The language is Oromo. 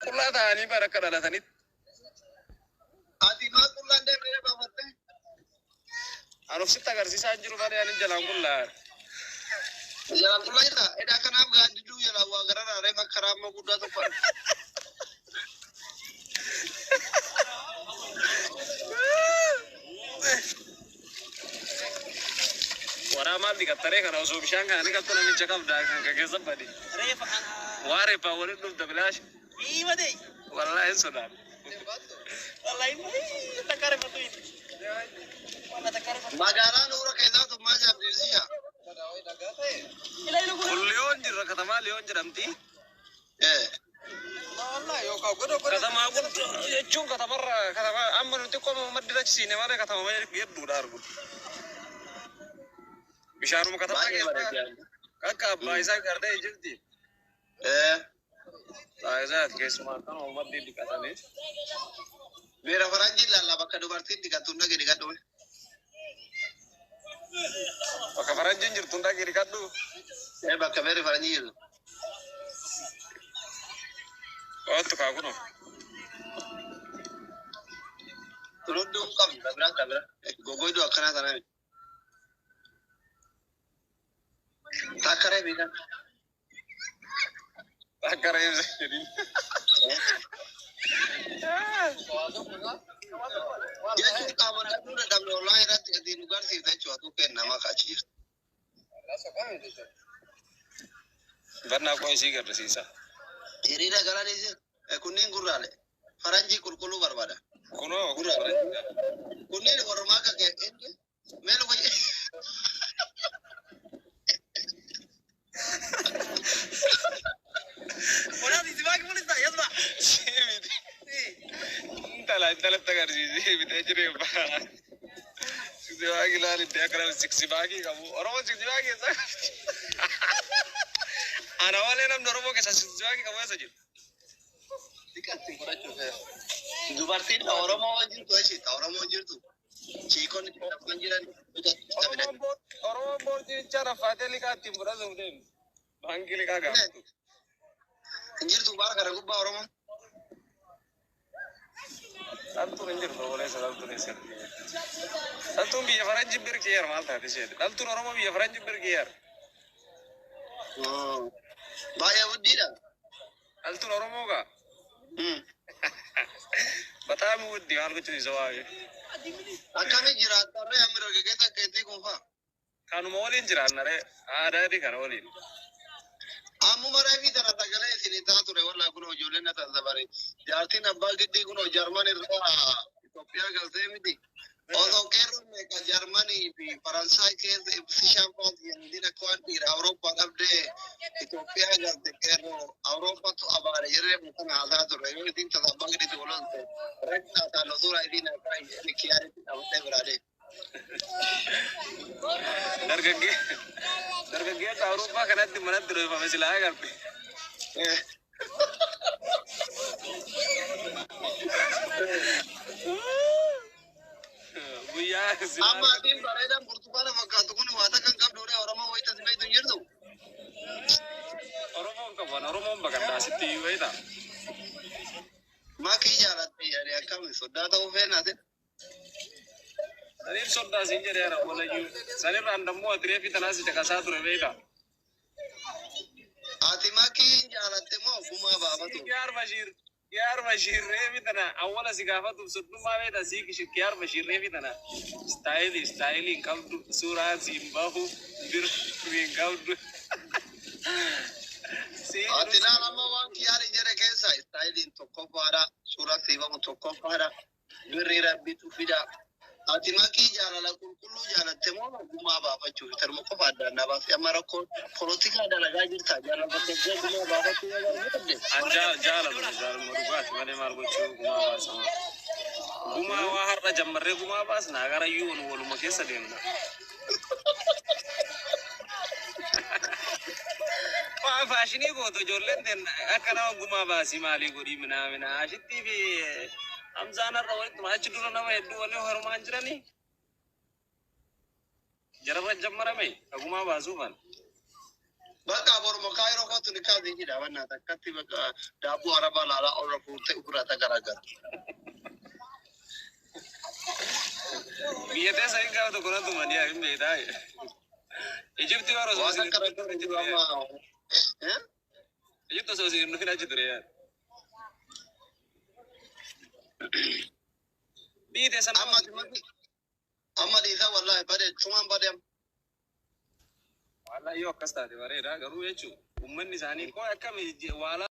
Qullaa ta'anii bara akka dhalatanitti. Ati maa qullaan deemnee baafatte? An of sitti agarsiisaa hin jiru malee ani jalaan qullaa. Jalaan qullaa jirta? Edaa kanaaf gaaddidduu jalaan waa gararraa reefa karaa ammoo guddaa tokko arga. Waraa maal dhiqattaree kana osoo bishaan kana dhiqattu namicha qabdaa kan keessa badi. Reefa ana. Waa reeffaa waliin dhufta bilaash. Iima ta'e. Wallaahi hin sodaadhu. Wallahi takka reeffatu itti. Walla takka reeffatu. Magaalaa Nuura keessaa tummaa jaabdiisiya. Ila ila kun. Kun Liyoon jirra katamaa Liyoon jedhamti. Eh. Katamaa guddoo jechuun katamarra katamaa amma nuti qoma maddi achi malee katama hedduudha argu. Bishaanuma katamaa Baay'ee keessaa bareeda. akka abbaa isaa gardee jirti. Eh. Taayisaati keessumaa kan maddi dhiqatanii. Beera faranjii ilaalla bakka dubartiin dhiqattu hin dhaqe dhiqadhu. Bakka faranjiin jirtu hin dhaqi dhiqadhu. Eh bakka beerri faranjii jirtu. Oottu kaa kunoo. Turudduu hin qabdu kabira kabira. Gogoyduu akkanaa sana miti. Takka reefi kan. Akka reebsa jedhin. Jechuun qaama dhabuu dadhabne ollaa irratti ati nu garsiifta jechuudha tu kenna maka achi jirtu. Bannaa koo isii garsiisa. Hiriira galaniis kunneen gurraale. Faranjii qulqulluu barbaada. Kunoo kunoo Gurraale. faranjiidha. Kunneen warrumaa akka kee mee luka Walaal isi baaki mul'isa yasma. Sii miti. Intala intalatti agarsiisee bitee jireenya. Siksi baakii ilaali iddoo akkana siksi baakii qabu. Oromoon siksi baakii eessaa qabdi? Ana malee namni Oromoo keessa siksi baakii qabu eessa jiru? Dhiqatti godhachuuf. Dubartiin Oromoo jirtu ishee Oromoo jirtu. Chiikonni kan jiran Oromoon boortii bichaa raffaatee liqaa ittiin fudhatuuf deemu. Baankii liqaa gaafatu. Hin jirtu baara kana gubbaa Oromoon. Dhaltuun hin jirtu obboleessa dhaltuun hin sirrii. Dhaltuun biyya faranjii birqii maal taate isheen? Dhaltuun Oromoo biyya faranjii birqii Baay'ee guddiidha. Dhaltuun Oromoo gaa? Bataami wuddi maal gochuun isa waa'ee. Akkami jiraattarree hammi dargaggeessa keetii kun fa'a? Kanuma waliin jiraannaree aadaa adii kana waliin. Ammuma reefii tana sagalee isinii ta'a ture wallaa kun ijoolleen na taasifare. Jaartiin abbaa giddii kun Jarman irraa Itoophiyaa galtee miti. Osoo qeerroon meeqa Jarmanii fi Faransaay keessa ibsishaan faati akka waan dhiira Awurooppaa dhabdee Itoophiyaa galte qeerroo Awurooppaatu abaare jedhee kana haasaa ture. Yoo isin tasa abbaa giddiitti walolte rektaa taalo suuraa isiin akka kiyaaritti dhaabbattee biraa deema. Dargaggee dargaggeessa Awurooppaa kanatti manatti dhoofame silaa agarte. Guyyaa silaa. Amma atiin bareedaan burtukaana fakkaatu kun waa takka hin qabdu Oromoo wayita si beektu hin jirtu. Oromoon qaban Oromoon baqadhaa asitti iyyuu beektaa? Makii jaalatte yaadee akkami soddaa ta'uu feenaate. Saniif soddaa siin jedhee jira walayyuu. Sanirraan dammoo ati reefii tanaas caqasaa ture beektaa? Ati makii jaalatte moo gumaa baafatu? Kiyaar Bashiir Kiyaar Bashiir reefii tana awwala si gaafatuuf soddummaa beektaa sii Kiyaar Bashiir reefii tana istaayilii istaayilii hin qabdu suuraan siin bahu birrii hin qabdu. Ati naan amma waan kiyaari jedhe keessa istaayiliin tokkoffaadha. Suuraa siifamu tokkoffaadha. Birrii rabbitu fida. Ati makii jaalala qulqulluu jaalatte moo gumaa baafachuuf termo qofa adda addaa baasee amma rakkoo polotikaa dalagaa jirta jaalala gumaa baafachuu yoo barbaadde. An jaalala jaalala dhugaati malee maal gochuu gumaa baasama. Gumaa waa har'a jammarree gumaa baasna agarayyuu wal waluma keessa deemna. Waan faashinii gootu ijoolleen teen akka nama gumaa baasii maalii godhii minaa minaa ashittii fi Hamzaan har'a walitti achi dura nama hedduu waliin harumaan jiranii. Jararra jammarame ka gumaa baasuufan. Bakka boruma kaayiroo kootu ni kaasii jira wanna takkatti bakka daabboo arabaa laalaa orra fuutee ofirraa tagaraagara. Biyya teessa hin gaafa tokko natti manii hin beektaa. Ijipti warra osoo Waan isin akka rakkoo achi jiru ture. amma. Eh? Ijipti osoo isin hin dhufin achi ture. Biyyi teessa nama. Amma amma dhiisaa wallaahi badee cumaan badee amma. Wallahi yoo akkas taate bareeda garuu jechuun uummanni isaanii koo akkami waalaa.